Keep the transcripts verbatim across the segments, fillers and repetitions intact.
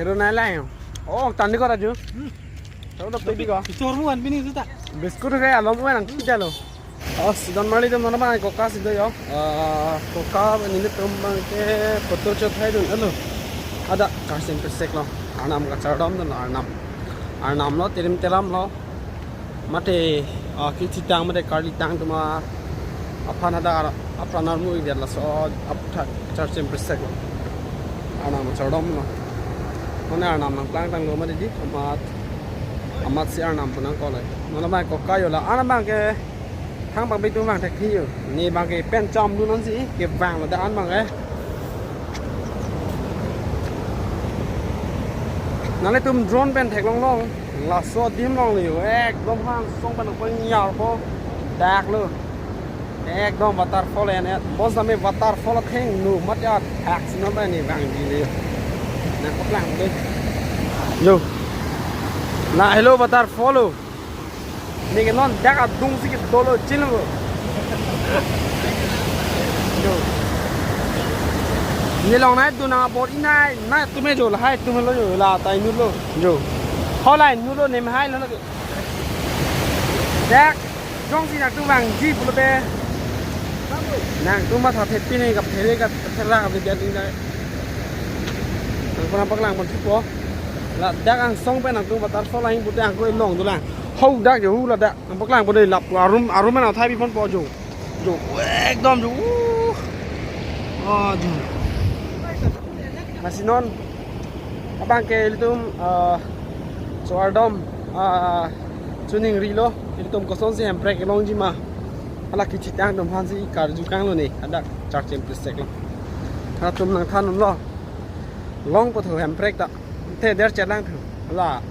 Hero nai lang. Oh, tandi ko Raju. Tahu dapat di ko. Chormu an bini suta. Biscuit ke alom wan ang kita lo. Oh, sidon marli dum nona bang koka sido yo. Ah, koka nelitum bang ke photo chot hai dun alo. Ada kasin pesek lo. Arnam kachardom dun arnam. Arnam lo, tirim telam lo. Mate, ah, kechitang mate karlitang atum aphan ada ar-, apran armu idia laso aphuthak charchem pesek lo. Arnam chardom lo. Mane arnam nangplangtang lo mate di amat, amat si arnam pu nangkok lo. Nona bang koka yo la arnam bang ke thang bang bitung bang thek thi yo. Ne bang ke pen cham lu non si ke bang lo da an bang ke. Nanglitum drone pen theklong long, laso adim longle yo, ekdom hang song pen nangpanyar po, dak lo, ekdom waterfall en et, bonsitame waterfall athengno mat ya, thak si non pen ne bang di le yo, nangpaklang de, yo, la helo waterfall lo. Ne ke non dak adung si ke dolo chin lo. Jo. Ne long nai tu nang abor inai, nai tu me jo la hai tu me lo jo la tai nu lo. Jo. Ho lai nu lo ne me hai lo lo. Dak jongsi nangtum vangji pulote nangtum matha thepi ne kap there kap thera kap dia ding dai. Nangpura paklang pon thupo. La dak angsong pen nangtum waterfall ahing pute angko ilong dolang. Ho dak jo hu la dak. Nangpaklang pon dei lap arum arum na thai pi pon po jo. Jo ekdom jo. Uh. Oh jo. Masi non abang ke ilitum, ah, chardom, ah, chuningrilo ilitum kosonsi hemprek longji ma. Hala kechitang atum aphansi karju kang lo ne. Ada charchem pesek lo. Halatum nangthan lo. Long po tho hemprek ta. Te der chelang tho. La.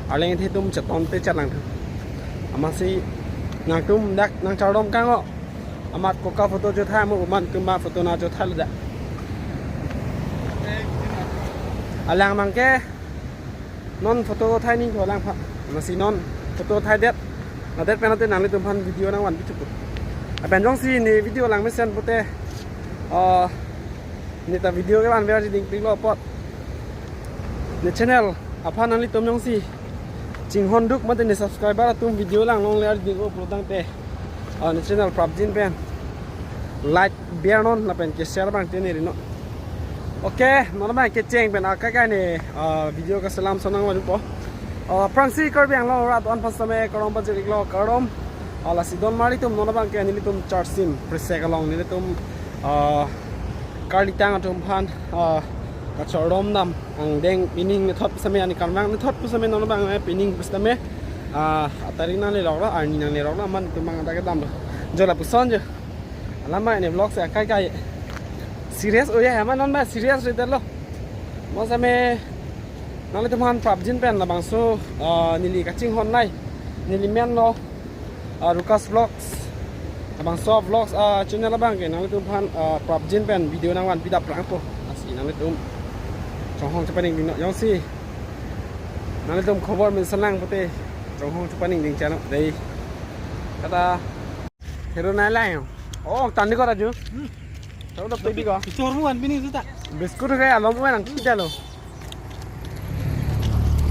Arleng the tum cheton te chelang tho. Amatsi nangtum dak nangchardom kang lo. Amat koka photo chot hai mo amat kema photo na chot hai lo da. Alang bang ke non photo thai ni ko lang pha. Masi non photo thai det. Na det pen ate nanglitum aphan video nangvan pi thupo. Lapen jongsi ne video lang mesen pute, ah, ne ta video ke van ver ding pik lo apot. Ne channel aphan nanglitum jongsi chinghon duk mate ne subscriber atum video lang longle ar ding o pulotangte, ah, ne channel prapjin pen like biar non lapen ke share bang te ne ri non. Okay, non bang kecheng pen akai kai ne, ah, video kaselam sonang wadu po. Ah, aphrangsi Karbi Anglong arat an aphan sitame kardom pajir-ik lo kardom. Ah, lasi don marli atum non bang ke nelitum charchem pesek along nelitum, ah, karlitang atum aphan, ah, kachardom dam angdeng pining nethot sitame ani karmang nethot pu sitame non bang, eh, pining pu sitame, ah, atarik nangle rok lo, arni nangle rok lo, amat atum bang adak kedam lo. Jo lapuson jo. Alam bang ne vlog si akai kai. Serious oya hema non bang serious ri det lo. Mo sitame nanglitum aphan prapjin pen labangso, ah, neli kachinghon nai. Neli men lo, ah, Rukas Vlogs. Labangso vlogs, ah, channel abang ke nanglitum aphan, ah, prapjin pen video nangvan pi dap prang po. Lasi nanglitum chonghong chepaning ding non jongsi nanglitum khobor mesen lang pute chonghong chepaning ding channel dei. Kata Hero nai lang. Oh, tandi ko Raju. Tahu dapat di ko. Chormu an bini suta. Biscuit ke alom wan ang kita lo.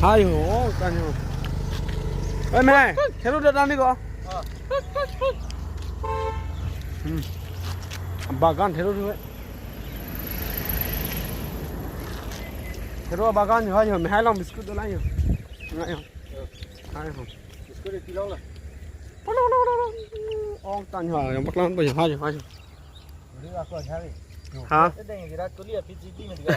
Hai ho, oh, tandi ho. Eh, me. Hero da tandi ko. Hmm. Bagan hero tu. Hero bagan ho, hai ho, me hai long biscuit da lang ho. Ngai ho. Hai ho. Biscuit di long la. Ong tan ho, nangpaklang po ho, hai ho, hai ho. Ri aku hari. Ha? Sedang Virat Kohli ya P G D ni dia.